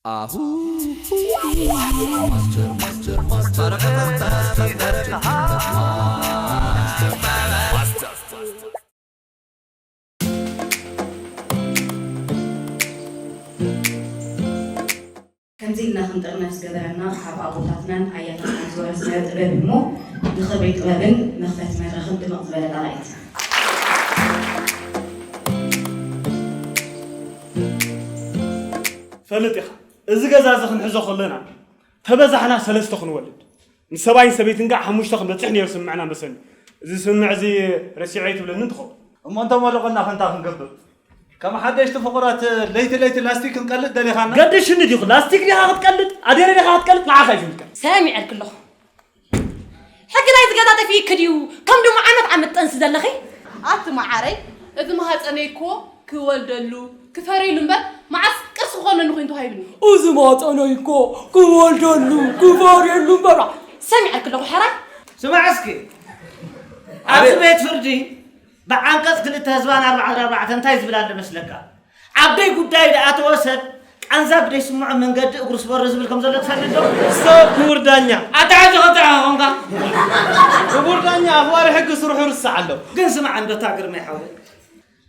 ኣሁ ከምዚ ኢልና ክንጥርነፍ ዝገበረና ካብ ኣቦታትናን ኣያታትናን ዝወረስናዮ ጥበብ እሞ፣ ንኽብሪ ጥበብን መኽፈቲ መድረኽን ድምቕ ዝበለ ጣቕዒት። ፈልጥ ኢኻ፣ እዚ ገዛ እዚ ክንሕዞ ከለና ተበዛሕና ሰለስተ ክንወልድ፣ ምስ ሰብኣይን ሰበይትን ከዓ ሓሙሽተ ክንበፅሕ ነይሩ ስምዕና መሰኒ። እዚ ስምዕ እዚ ረሲዐ ኣይትብለኒ እንትኸውን። እሞ እንተመረቐና ከንታ ክንገብር? ከም ሓደሽቲ ፍቑራት ለይቲ ለይቲ ላስቲክ ክንቀልጥ ደሊኻና? ገድሽኒ ዲኹ? ላስቲክ ዲኻ ክትቀልጥ? ኣዴረ ዲኻ ክትቀልጥ? ንዓኻ እዩ ዝምልከት። ሰሚዐልኪ ኣለኹ። ሕጊ ናይዚ ገዛ ጠፊእኪ ድዩ? ከም ድሙ ዓመት ዓመት ጠንሲ ዘለኺ? ኣቲ መዓረይ፣ እዚ ማህፀነይ እኮ ክወልደሉ ክፈርየሉ እምበር መዓስ ቅርሲ ክኾነኒ ኮይኑ ተዋሂብኒ። እዚ ማህፀነይ እኮ ክወልደሉ ክፈርየሉ እምበር። ሰሚዐልኪ ኣለኹ ሕራይ። ስማዕ እስኪ፣ ኣብዚ ቤት ፍርዲ ብዓንቀፅ ክልተ ህዝባን ኣርባዕተ ኣርባዕተ እንታይ ዝብል ኣሎ መስለካ? ዓበይ ጉዳይ ዝኣተወ ሰብ ቃንዛ ብደይስምዖ መንገዲ እግሩ ስበሮ ዝብል ከም ዘሎ ትፈልጥ ዶ? ሰብ ክቡር ዳኛ። ኣታ ሕጂ ከምዚ ኢኻ ኾንካ። ክቡር ዳኛ ኣኽባሪ ሕጊ ስርሑ ርስዕ ኣሎ። ግን ስማዕ እንዶ እታ ግርማይ ሓወይ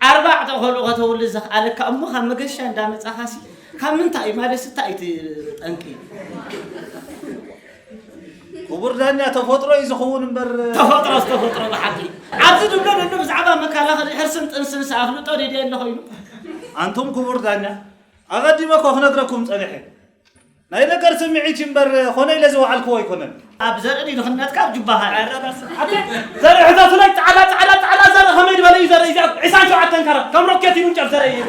ኣርባዕተ ቆልዑ ከተውልድ ዘኽኣለካ እሞ ካብ መገሻ እንዳመጻኻሲ ካብ ምንታይ እዩ ማለትስ እንታይ እዩ እቲ ጠንቂ? ክቡር ዳኛ ተፈጥሮ እዩ ዝኸውን እምበር። ተፈጥሮስ ተፈጥሮ ብሓቂ ኣብዚ ዝብሎ ዘሎ ብዛዕባ መከላኸሊ ሕርስን ጥንስንስ ኣፍልጦ ደልየ ኣለኹ ኢሉ። ኣንቱም ክቡር ዳኛ ኣቐዲመ እኮ ክነግረኩም ጸኒሐ። ናይ ነገር ስምዒት እዩ እምበር ኮነ ኢለ ዝወዓልክዎ ኣይኮነን። ኣብ ዘርኢ ድኽነትካ ኣብ ጁባኻ እዩ። ኣቲ ዘርኢ ሕተቱለይ ጻዕዳ ጻዕዳ ጻዕዳ ዘርኢ ከመይ ዝበለ እዩ ዘርኢ እዚኣ ዒስራን ሸውዓተን ካራት ከም ሮኬት ይውንጨፍ ዘርኢ እዩ።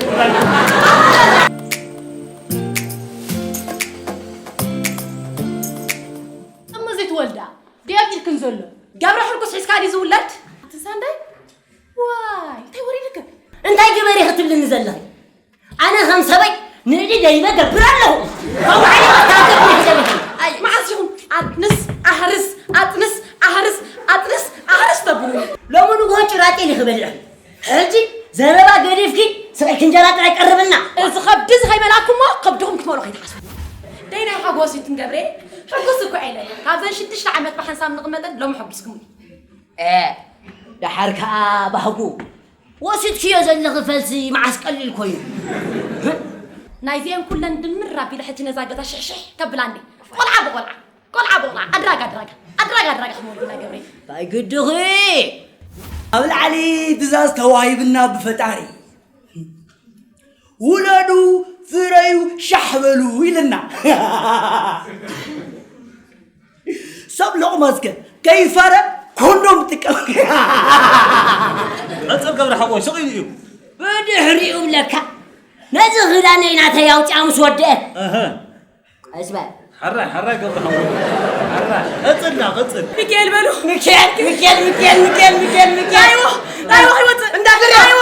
እሞ ዘይትወልዳ ድያብ ኢልክን ዘሎ ገብረ ሕርጉስ ሒዝካ ድዩ ዝውለድ? ኣቲ ሳንዳይ ዋይ እንታይ ወሪድክን? እንታይ ግበሪ ክትብልኒ ዘለኺ? ኣነ ከም ሰበይ ንእዲ ደይበ ገብር ኣለኹ። ከምኡ ዓይነት ወታደር ዲኺ ዘለኺ? ኣይ መዓስ ኢኹም ኣጥንስ ኣህርስ ኣጥንስ ኣህርስ ኣጥንስ ኣህርስ ተብሉኒ? ሎሚ ንግሆ ጭራጢ ዲኺ በሊዕኺ? ሕጂ ዘረባ ገዲፍኪ ስቕ ኢልኪ እንጀራ ጥራይ ቀርብልና። እዚ ከብዲ እዚ ከይበላኩሞ ከብድኹም ክትመልኡ ከይትሓስቡ። ደይናይ ሓጎስ እዩ ትንገብሬ ሕጉስ እኮ ኢለ ካብዘን ሽዱሽተ ዓመት ብሓንሳብ ንቕመጠን ሎሚ ሕጉስኩም። እ ደሓር ከኣ ባህጉ ወሲድክዮ ዘለኺ ፈልሲ መዓስ ቀሊል ኮይኑ። ናይዚኤን ኩለን ድምር ኣቢለ ሕጂ ነዛ ገዛ ሽሕሽሕ ከብላ እንዴ ቆልዓ ብቆልዓ ቆልዓ ብቆልዓ ኣድራጋ ኣድራጋ ኣድራጋ ኣድራጋ ክመልኩላ ገብረ እንታይ ግድኺ ኣብ ላዕሊ ትእዛዝ ተዋሂብና ብፈጣሪ ውለዱ ፍረዩ ሻሕ በሉ ኢልና ሰብ ሎቕማስከ ከይፋረ ኮንዶም ጥቀም። ቀጽል ገብረ ሓወይ ስቕ ኢሉ እዩ። ብድሕሪኡ ብለካ ነዚ ክዳነይ ናተይ ኣውፅኣ ምስ ወደአ እህ፣ ቀስ በል። ሓራይ ሓራይ ገብረ ሓወይ ሓራይ ቀጽልና ቀጽል። ሚካኤል በሉ። ሚካኤል ሚካኤል ሚካኤል ሚካኤል ሚካኤል ሚካኤል ላይዎ ላይዎ ይወፅእ እንዳገረ ላይዎ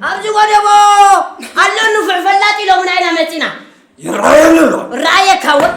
ኣብዚ ወደቦ ኣሎ ንፉዕ ፈላጥ ኢሎምና ኢና መፂና። ይረኣየኒ ኣሎ። ራእየካ እውን